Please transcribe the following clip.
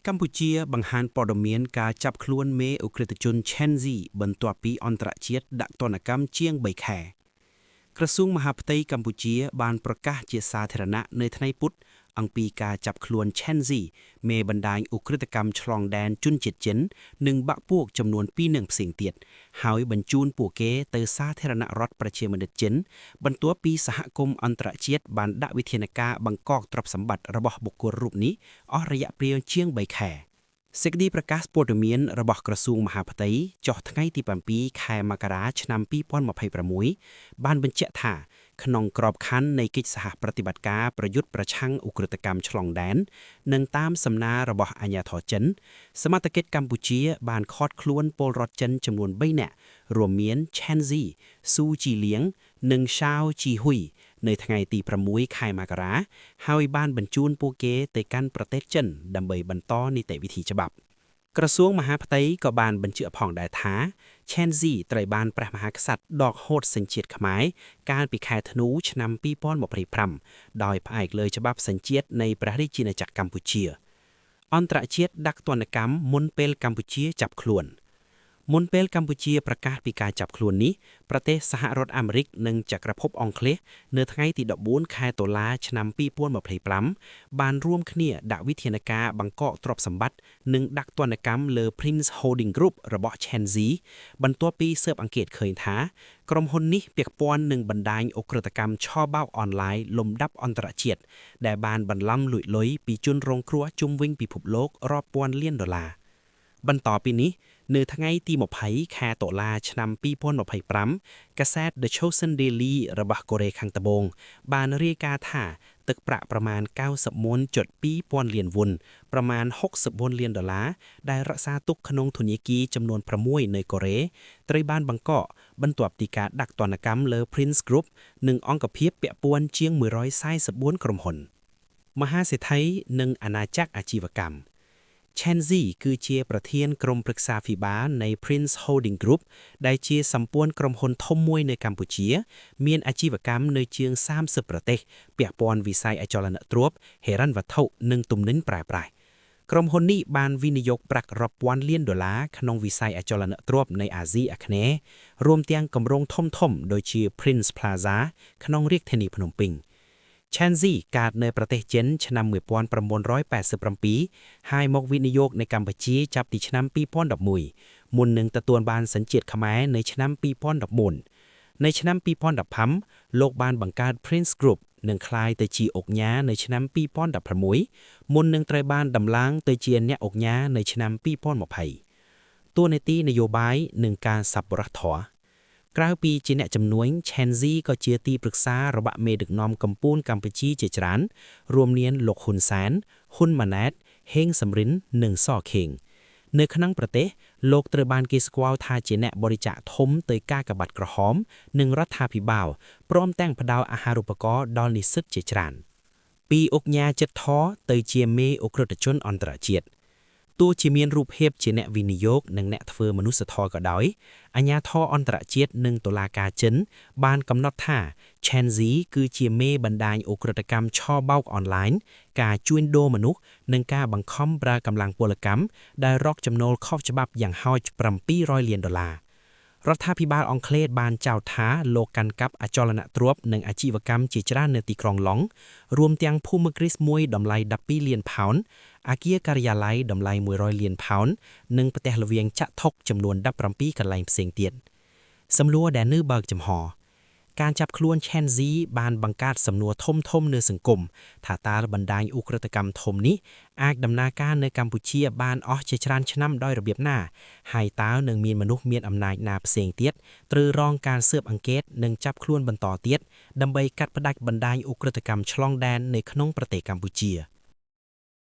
កម្ពុជាបង្ហាញព័ត៌មានការចាប់ខ្លួនមេឧក្រិដ្ឋជន ឆេន ហ្ស៊ី បន្ទាប់ពីអន្តរជាតិដាក់ទណ្ឌកម្មជាង ៣ ខែ ក្រសួងមហាផ្ទៃកម្ពុជាបានប្រកាសជាសាធារណៈនៅថ្ងៃពុធអំពីការចាប់ខ្លួន ឆេន ហ្ស៊ី មេបណ្ដាញឧក្រិដ្ឋកម្មឆ្លងដែនជនជាតិចិន និងបក្ខពួកចំនួន ២ នាក់ផ្សេងទៀត ហើយបញ្ជូនពួកគេទៅសាធារណរដ្ឋប្រជាមានិតចិន បន្ទាប់ពីសហគមន៍អន្តរជាតិបានដាក់វិធានការបង្កកទ្រព្យសម្បត្តិរបស់បុគ្គលរូបនេះអស់រយៈពេលជាង ៣ ខែ។ សេចក្តីប្រកាសព័ត៌មានរបស់ក្រសួងមហាផ្ទៃចុះថ្ងៃទី ៧ ខែមករា ឆ្នាំ 2026 បានបញ្ជាក់ថា ក្នុងក្របខ័ណ្ឌនៃកិច្ចសហប្រតិបត្តិការប្រយុទ្ធប្រឆាំងឧក្រិដ្ឋកម្មឆ្លងដែន និងតាមសំណើរបស់អាជ្ញាធរចិន សមត្ថកិច្ចកម្ពុជាបានឃាត់ខ្លួនពលរដ្ឋចិនចំនួន ៣ នាក់ រួមមាន ឆេន ហ្ស៊ី ស៊ូ ជីលៀង និង ឆាវ ជីហ៊ុយ នៅថ្ងៃទី ៦ ខែមករា ហើយបានបញ្ជូនពួកគេទៅកាន់ប្រទេសចិនដើម្បីបន្តនីតិវិធីច្បាប់។ ក្រសួងមហាផ្ទៃក៏បានបញ្ជាក់ផងដែរថា ឆេន ហ្ស៊ី ត្រូវបានព្រះមហាក្សត្រដកហូតសញ្ជាតិខ្មែរកាលពីខែធ្នូ ឆ្នាំ 2025 ដោយផ្អែកលើច្បាប់សញ្ជាតិនៃព្រះរាជាណាចក្រកម្ពុជា។ អន្តរជាតិដាក់ទណ្ឌកម្មមុនពេលកម្ពុជាចាប់ខ្លួន មុនពេលកម្ពុជាប្រកាសពីការចាប់ខ្លួននេះ ប្រទេសសហរដ្ឋអាមេរិកនិងចក្រភពអង់គ្លេសនៅថ្ងៃទី 14 ខែតុលា ឆ្នាំ 2025 បានរួមគ្នាដាក់វិធានការបង្កកទ្រព្យសម្បត្តិនិងដាក់ទណ្ឌកម្មលើ Prince Holding Group របស់ ឆេន ហ្ស៊ី បន្ទាប់ពីស៊ើបអង្កេតឃើញថា ក្រុមហ៊ុននេះពាក់ព័ន្ធនឹងបណ្ដាញឧក្រិដ្ឋកម្មឆបោកអនឡាញលំដាប់អន្តរជាតិ ដែលបានបន្លំលួចលុយពីជនរងគ្រោះជុំវិញពិភពលោករាប់ពាន់លានដុល្លារ។ បន្តពីនេះ នៅថ្ងៃទី 20 ខែតុលា ឆ្នាំ 2025 កាសែត The Chosun Daily របស់កូរ៉េខាងត្បូងបានរាយការណ៍ថា ទឹកប្រាក់ប្រមាណ 91.2 ពាន់លានវុន ប្រមាណ 64 លានដុល្លារ ដែលរក្សាទុកក្នុងធនាគារចំនួន ៦ នៅកូរ៉េ ត្រូវបានបង្កក បន្ទាប់ពីការដាក់ទណ្ឌកម្មលើ Prince Group និងអង្គភាពពាក់ព័ន្ធជាង 144 ក្រុមហ៊ុន។ មហាសេដ្ឋីនិងអាណាចក្រអាជីវកម្ម ឆេន ហ្ស៊ី គឺជាប្រធានក្រុមប្រឹក្សាភិបាលនៃ Prince Holding Group ដែលជាសម្ព័ន្ធក្រុមហ៊ុនធំមួយនៅកម្ពុជា មានអាជីវកម្មនៅជាង 30 ប្រទេស ពាក់ព័ន្ធវិស័យអចលនទ្រព្យ ហិរញ្ញវត្ថុ និងទំនិញប្រើប្រាស់។ ក្រុមហ៊ុននេះបានវិនិយោគប្រាក់រាប់ពាន់លានដុល្លារក្នុងវិស័យអចលនទ្រព្យនៃអាស៊ីអាគ្នេយ៍ រួមទាំងគម្រោងធំៗដូចជា Prince Plaza ក្នុងរាជធានីភ្នំពេញ។ ឆេន ហ្ស៊ី កើតនៅប្រទេសចិនឆ្នាំ 1987 ហើយមកវិនិយោគនៅកម្ពុជាចាប់ពីឆ្នាំ 2011 មុននឹងទទួលបានសញ្ជាតិខ្មែរនៅឆ្នាំ 2014។ នៅឆ្នាំ 2015 លោកបានបង្កើត Prince Group និងក្លាយទៅជាឧកញ៉ានៅឆ្នាំ 2016 មុននឹងត្រូវបានដំឡើងទៅជាអ្នកឧកញ៉ានៅឆ្នាំ 2020។ តួនាទីនយោបាយនិងការសប្បុរសធម៌ ក្រៅពីជាអ្នកជំនួញ ឆេន ហ្ស៊ី ក៏ជាទីប្រឹក្សារបស់មេដឹកនាំកំពូលកម្ពុជាជាច្រើន រួមមានលោកហ៊ុនសែន ហ៊ុនម៉ាណែត ហេងសំរិន និងស ខេង។ នៅក្នុងប្រទេស លោកត្រូវបានគេស្គាល់ថាជាអ្នកបរិច្ចាគធំទៅកាកបាទក្រហម និងរដ្ឋាភិបាល ព្រមទាំងផ្ដល់អាហារូបករណ៍ដល់និស្សិតជាច្រើន។ ពីឧកញ៉ាចិត្តធម៌ទៅជាមេឧក្រិដ្ឋជនអន្តរជាតិ ទោះជាមានរូបភាពជាអ្នកវិនិយោគនិងអ្នកធ្វើមនុស្សធម៌ក៏ដោយ អាជ្ញាធរអន្តរជាតិនិងតុលាការចិនបានកំណត់ថា ឆេន ហ្ស៊ី គឺជាមេបណ្ដាញឧក្រិដ្ឋកម្មឆបោកអនឡាញ ការជួញដូរមនុស្ស និងការបង្ខំប្រើកម្លាំងពលកម្មដែលរកចំណូលខុសច្បាប់យ៉ាងហោច 700 លានដុល្លារ។ រដ្ឋាភិបាលអង់គ្លេសបានចោទថាលោកកាន់កាប់អចលនទ្រព្យនិងអាជីវកម្មជាច្រើននៅទីក្រុងឡុង រួមទាំងភូមិគ្រីសមួយតម្លៃ 12 លានផោន អគារការិយាល័យតម្លៃ 100 លានផោន និងផ្ទះល្វែងចាក់ថុកចំនួន 17 កន្លែងផ្សេងទៀត។ សំណួរដែលនៅបើកចំហ ការចាប់ខ្លួនឆេន ហ្ស៊ី បានបង្កើតសំណួរធំៗនៅសង្គមថាតើបណ្ដាញឧក្រិដ្ឋកម្មធំនេះអាចដំណើរការនៅកម្ពុជាបានអស់ជាច្រើនឆ្នាំដោយរបៀបណា ហើយតើនឹងមានមនុស្សមានអំណាចណាផ្សេងទៀតត្រូវរងការស៊ើបអង្កេតនិងចាប់ខ្លួនបន្តទៀតដើម្បីកាត់ផ្តាច់បណ្ដាញឧក្រិដ្ឋកម្មឆ្លងដែននៅក្នុងប្រទេសកម្ពុជា។